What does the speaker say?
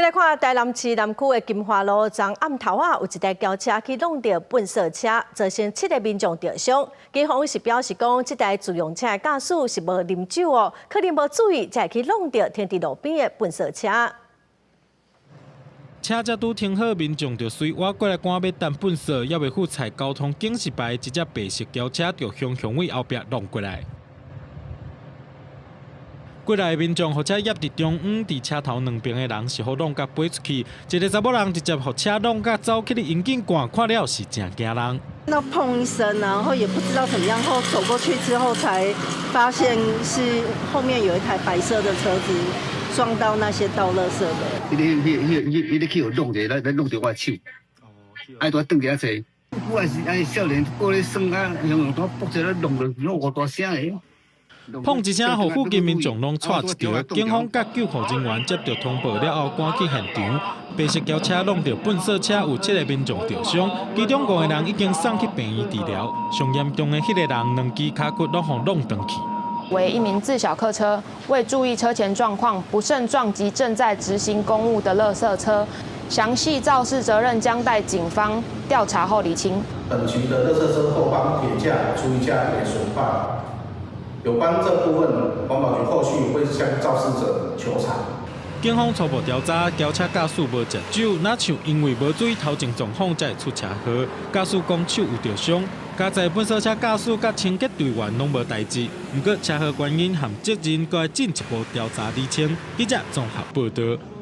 來看台南市南區的金華路，昨暗頭仔，有一台轎車去挵著糞掃車，造成七个民眾著傷。警方是表示講，這台自用車的駕駛是無啉酒哦，可能無注意，才會去挵著停佇路邊的糞掃車。車才拄停好，民眾就隨倚過來趕欲擔糞掃，猶未赴採交通警示牌，一隻白色轎車就雄雄對後壁挵過來。過來的民眾予車壓佇中央，佇車頭兩邊的人是予挵共飛出去，一个查某人直接予車挵共走去咧窨井蓋，看了是誠驚人。那砰一聲，然後也不知道怎麼樣，後走過去之後才發現是後面有一台白色的車子撞到那些倒垃圾的。彼个、彼、彼、彼、彼个去予挵著，來來挵著我的手，愛拄轉一下。我也是按呢少年過咧耍啊，用用拄搏一咧挵落，攏偌大聲的。砰一聲，予附近民眾攏掣一著。警方佮救護人員接到通報了後，趕去現場。白色轎車挵著糞掃車，有七个民眾著傷，其中五個人已經送去病院治療。上嚴重的彼个人，兩支跤骨攏予挵斷去。為一名自小客車未注意車前狀況，不慎撞擊正在執行公務的垃圾車，詳細肇事責任將待警方調查後釐清。本局的垃圾車後方鐵架、廚餘架也損壞。有關這部分，環保局後續會向肇事者求償。警方初步調查，轎車駕駛無食酒，若像因為無注意頭前狀況才會出車禍。駕駛講手有著傷，加在糞掃車駕駛佮清潔隊員攏無代誌。毋過車禍原因和責任，閣愛進一步調查釐清。記者綜合報導。